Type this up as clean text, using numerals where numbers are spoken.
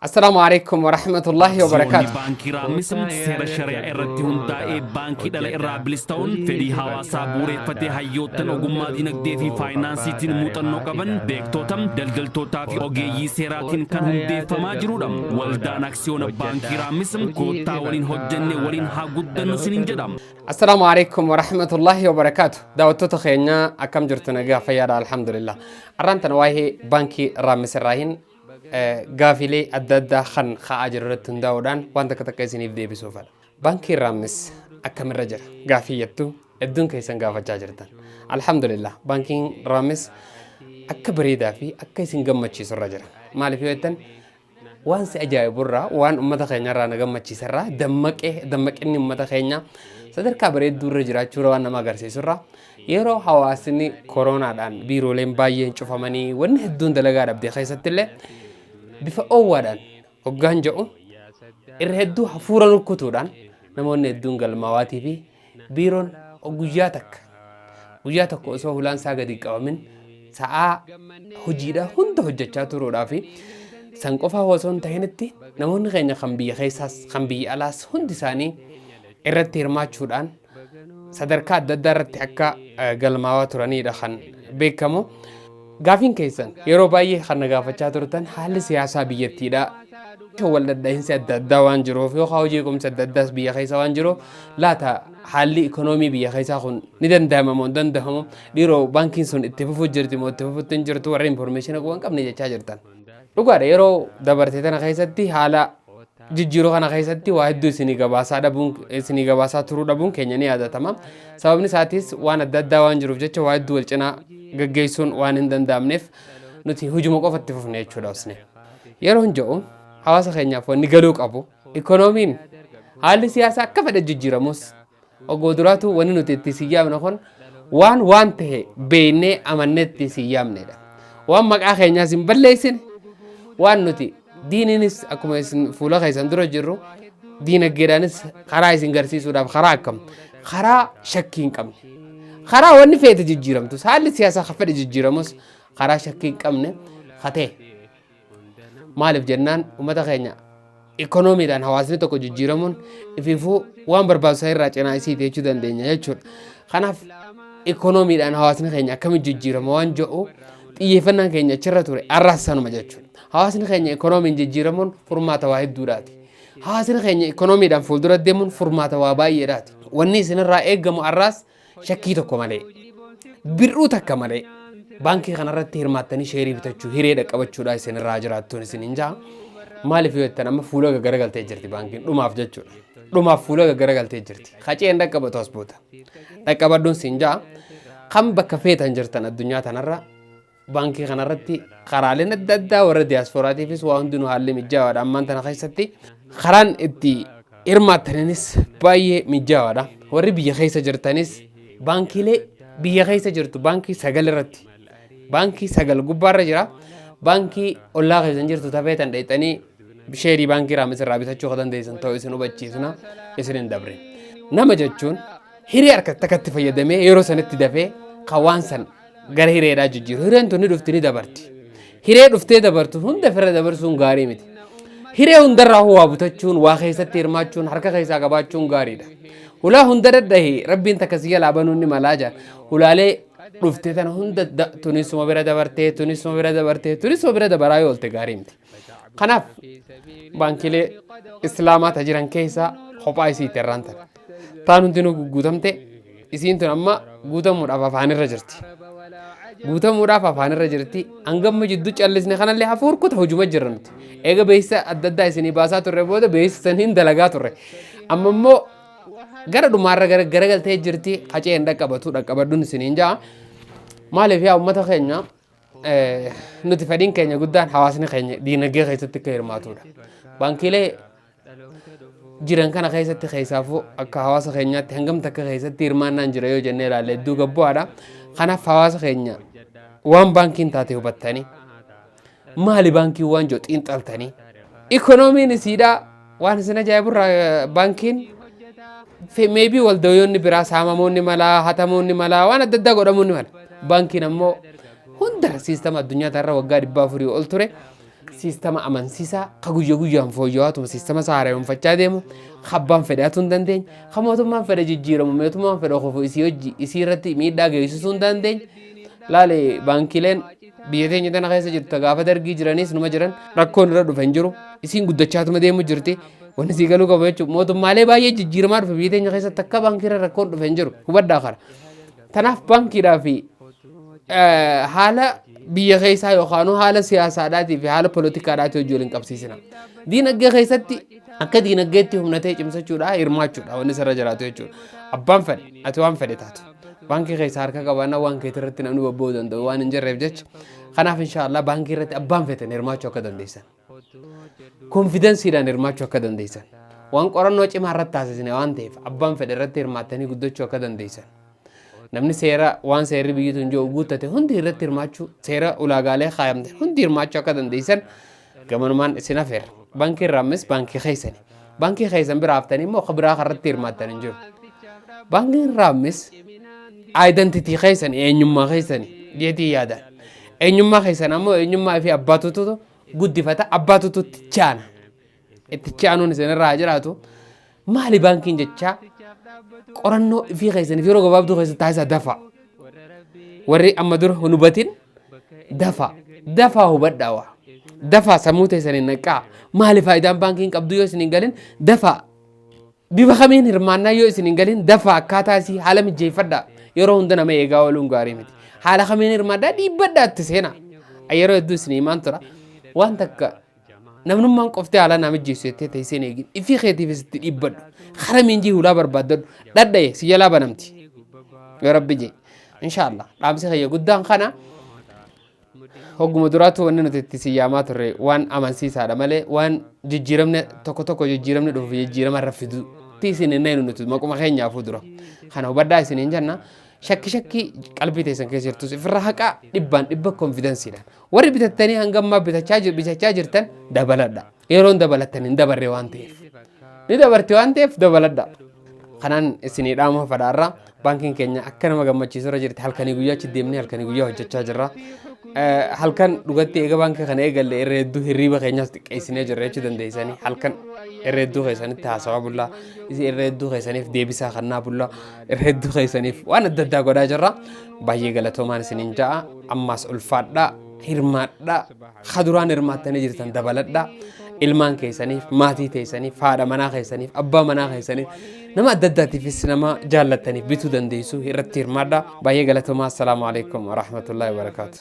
Assalaamu alaikum warahmatullaahi Aksiyoonni wabarakaatu. Baankii Raammis seera shari'aa irratti hundaa'ee baankii dhala irraa bilis ta'uun fedhii hawaasaa bu'uureffatee hayyoottan ogummaa dinagdee fi faayinaansiitiin muuxannoo qaban beektoota, daldaltootaa fi ogeeyyii seeraatiin kan hundeeffamaa jirudha. Waldaan Aksiyoona Baankii Raammis koottaa waliin hojjennee waliin haa guddannu isiniin jedha. Assalaamu alaikum warahmatullaahi wabarakaatu. Daawwattoota keenya, akkam jirtu? Nagaa fayyaadha, alhamdulillah. Arraan tana waa'ee baankii Raammis irraahin gaafilee adda addaa kan ka'aa jiru irratti hundaa'uudhaan waan takka takka isiniif deebisuufadha. Baankiin Raammis akkamirra jira? Gaafii jettu hedduun keessan gaafachaa jirtan. Alhamdulillah, baankiin Raammis akka bareedaa fi akka isin gammachiisu irra jira. Maaliif yoo jettan, waan si ajaa'iburraa, waan uummata keenyarraa na gammachiisarraa, dammaqee dammaqinni uummata keenyaa sadarkaa bareedduu irra jiraachuurra waan nama agarsiisurraa, yeroo hawaasni koroonaadhaan biirooleen baay'een cufamanii wanni hedduun dalagaa dhabde keessattillee bifa oowwaadhaan hoggaan jedhu irra hedduu hafuura rukkutuudhaan namoonni hedduun galmaawaatii fi biiroon guyyaa takka guyyaa tokko osoo hulaan isaa gadi hin qabamin sa'aa hojiidha hunda hojjechaa turuudhaa fi san qofaa osoo hin ta'initti namoonni keenya kan biyya keessaas kan biyya alaas hundi isaanii irratti hirmaachuudhaan sadarkaa adda addaa irratti akka galmaawaa turanidha kan beekamu. Gaafiin keessan yeroo baay'ee kan na gaafachaa turtan haalli siyaasaa biyyattiidha. Wal dhadhahinsi adda addaa waan jiruuf yookaan hojii eegumsa adda addaas biyya keessa waan jiruuf, laata haalli ikoonoomii biyya keessaa kun ni danda'ama moo hin danda'amu? Dhiiroo, baankiin sun itti fufuu jirti moo itti fufuutti hin jirtu? Warri information qabu hin qabne jechaa jirtan. Dhugaadha, yeroo dabarte tana keessatti haala jijjiiruu kana keessatti waa hedduu isinii gabaasaa dhabuun, isinii gabaasaa turuu dhabuun keenya ni yaadatama. Sababni isaatis waan adda addaa waan jiruuf jecha waa hedduu wal cinaa gaggeessuun waan hin danda'amneef nuti hujuma qofatti fufne jechuudha usne. Yeroo hin jedhu, hawaasa keenyaaf wanni galuu qabu, ikoonomiin haalli siyaasaa akka fedhe jijjiiramus, ogoo duraatu wanni nuti itti si yaamne kun waan ta'e beeknee amannee itti si yaamnedha. Waan maqaa keenyaas hin balleessine, waan nuti diiniinis akkuma isin fuula keessan dura jirru diinagdeedhaanis karaa isin garsiisuudhaaf, karaa akkam, karaa shakkii hin qabne, karaa wanni feete jijjiiramtus, haalli siyaasaa kan fedhe jijjiiramus, karaa shakkii hin qabne hatee. Maaliif jennaan, uummata keenya ikoonomiidhaan hawaasni tokko jijjiiramuun ifiifuu waan barbaachisaa irraa cinaa isiiti jechuu dandeenya jechuudha. Kanaaf ikoonomiidhaan hawaasni keenya akkamitti jijjiirama waan jedhu xiyyeeffannaan keenya achirra ture, har'aas sanuma jechuudha. Hawaasni keenya ikoonomiin jijjiiramuun furmaata waa hedduudhaati. Hawaasni keenya ikoonomiidhaan fuuldura deemuun furmaata waa baay'eedhaati. Wanni isinirraa eegamu har'aas shakkii tokko malee, bir'uu takka malee baankii kanarratti hirmaattanii sheerii bitachuu, hiree dhaqqabachuudha isinirraa jiraattuun isin hin ja'a. Maaliif yoo jettan, amma fuula gaggaragaltee jirti baankiin dhumaaf jechuudha. Dhumaaf fuula gaggaragaltee jirti. Haceen dhaqqabatu as boota. Dhaqqabadhuun siin ja'a. Kan bakka feetan jirtan addunyaa tanarra baankii kanarratti karaaleen adda addaa warra diyaaspooraatiifis waa hundinuu haalli mijaawaadha. Ammaan tana keessatti karaan itti hirmaattaninis baay'ee mijaawaadha. Warri biyya keessa jirtanis baankiilee biyya keessa jirtu baankii sagal irratti, baankii sagal gubbaarra jira. Baankii ollaa keessan jirtu tafeetan dheexanii sheerii baankii Raamis irraa bitachuu kan dandeessan ta'uu isin hubachiisna, isin hin dabre. Nama jechuun hiree harkatti akkatti fayyadamee yeroo sanitti dafee kan waan san gara hireedhaa jijjiiru. Hireen tun ni dhufti, ni dabarti. Hiree dhuftee dabartu hunda firra dabarsuun gaarii miti. Hiree hundarraa waa butachuun, waa keessatti hirmaachuun, harka keessaa qabaachuun gaariidha. Hulaa hunda dadhahi rabbiin takka si jalaa banuun ni malaa jira. Hulaalee dhuftee tana hunda tunisuma bira dabartee, tunisuma bira dabartee, tunisuma bira dabaraa yoo oolte gaarii miti. Kanaaf baankiilee islaamaa ta jiran keessaa kophaa isiitti irraan tana. Taan hundinuu guutamte, isiin tun amma guutamuudhaaf afaanirra jirti. Guutamuudhaaf afaanirra jirti. Hangamma jidduu callisne kanallee hafuur kuta hojuma jirra nuti. Eega beeksisa adda addaa isinii baasaa turre booda beeksisa saniin dalagaa turre. Amma immoo gara dhumaarra gara garagaltee jirti. Hacee hin dhaqqabatu, dhaqqabadhuun isiniin ja'a. Maaliif yaa uummata keenya, nuti fedhiin keenya guddaan hawaasni keenya diinagdee keessatti akka hirmaatudha. Baankiilee jiran kana keessatti keessaafuu akka hawaasa keenyaatti hangam takka keessatti hirmaannaan jira yoo jennee ilaalle, hedduu gabbu'aadha. Kanaaf hawaasa keenya waan baankiin taate hubattanii, maali baankiin waan jiru xiinxaltanii, ikoonomiin isiidhaa waan isin ajaa'iburraa, baankiin maybe waldayoonni biraa saamamuun ni mala, hatamuun ni mala, waan adda addaa godhamuun ni mala. Baankiin ammoo hunda siistama addunyaa irra waggaa 400 ol ture. Siistama amansiisaa ka guyya guyyaan fooyya'aatuma siistama isaa haaromfachaa deemu, ka abbaan fedhe hatuu hin dandeenye, ka mootummaan fedhe jijjiiramu, mootummaan fedhe kufu isii hojii isii irratti miidhaa geessisuu hin dandeenye. Laali, baankiileen biyya teenya tana keessa jirtu gaafa Dargii jiranis numa jiran, rakkoon irra dhufe hin jiru. Isiin guddachaatuma deemu jirti. Wanni sii galuu qabu jechuudha. Mootummaalee baay'ee jijjiiramaa dhufe biyya teenya keessatti akka baankii irra rakkoon dhufe hin jiru. Hubadhaa kana. Tanaaf baankiidhaa fi haala biyya keessaa yookaan haala siyaasaadhaatii fi haala poolitikaadhaatii hojii waliin qabsiisina. Diinagdee keessatti akka diinagdeetti humna ta'e cimsachuudha, hirmaachuudha wanni sirra jiraatu jechuudha. Abbaan fedhe ati waan fedhe taatu. Baankii keessa harka qabaannaa waan keetii irratti namni bobba'uu danda'u waan hin jirreef jecha. Kanaaf inshaallah baankii irratti abbaan feetan hirmaachuu akka dandeessan. Confidenceiidhaan hirmaachuu akka dandeessan. Waan qorannoo cimaa irratti taasisne waan ta'eef abbaan fedhe irratti hirmaattanii guddachuu akka dandeessan. Namni seera waan seerri biyyi tun jiru guuttate hundi irratti hirmaachuu, seera ulaagaalee kaayamte hundi hirmaachuu akka dandeessan gamanumaan isin afeerra. Baankiin Raammis baankii keessani. Baankii keessan bira haftanii immoo akka biraa irratti hirmaattan hin jiru. Baankiin Raammis identity keessan, eenyummaa keessani jeetii yaadan. Eenyummaa keessan ammoo eenyummaa fi abbaatutu guddifata, abbaatutu itti chaana. Itti chaanuun isin irraa jiraatu. Maali baankiin jechaa qorannoo ifii keessaniif yeroo gabaabduu keessatti taasisaa dafa. Warri amma dura hin hubatin dafa. Dafaa hubadhaa waa. Dafaa sammuu teessaniin naqaa. Maali faayidaan baankiin qabdu yoo isin hin galin dafaa. Bifa kamiin hirmaannaa yoo isin hin galin dafaa akkaataa isii haala mijeeffadhaa. Yeroo hunda nama eegaa ooluun gaarii miti. Haala kamiin hirmaadhaa dhiibbadhaa itti seenaa. Yeroo hedduu isin himaan tura. Waan takka namnummaan qoftee haala naa mijeessu jettee teessee hin eegin. Ifii keetiifis itti dhiibbadhu. Kara miinjii hulaa barbaaddadhu. Dhadha'e si jalaa banamti. Yoo Rabbi jee. Inshaallah. Dhaamsi kiyya guddaan kana. Hogguma duraatu wanni nuti itti si yaamaa turre waan amansiisaadha malee waan jijjiiramni tokko tokko jijjiiramni dhufuuf jijjiirama irra fidu ti isin hin naynu nuti maquma keenyaafuu dura. Kana hubadhaa isin hin jenna. Shakki shakkii qalbii teessan keessa jirtus ifirra haqaa, dhibbaan dhibba confidenceiidhaan. Warri bitattanii hanga ammaa bitachaa jirtan dabaladha. Yeroon dabalattan hin dabarre waan ta'eef. Ni dabarti waan ta'eef dabaladha. Kanaan isinii dhaamuu fadhaarra. Baankiin keenya akka nama gammachiisu irra jirti. Halkanii guyyaa achi deemnee halkanii guyyaa hojjechaa jirra. Halkan dhugatti eega baankii kana eegalle irra hedduu hirriiba keenyas xiqqeessinee jirra jechuu dandeessanii. Halkan irra hedduu keessanitti haasawaa bullaa, irra hedduu keessaniif deebisaa kannaa bullaa, irra hedduu keessaniif waan adda addaa godhaa jirra. Baay'ee galatoomaan isiniin ja'a. Ammaas ulfaadhaa, hirmaadhaa, kaduraan hirmaattanii jirtan dabaladhaa. Ilmaan keessaniif, maatii teessaniif, haadha manaa keessaniif, abbaa manaa keessaniif, nama adda addaatiifis nama jaallattaniif bituu dandeessu irratti hirmaadhaa. Baay'ee galatoomaa. Assalaamu alaikum warahmatullaahi wabarakaatu.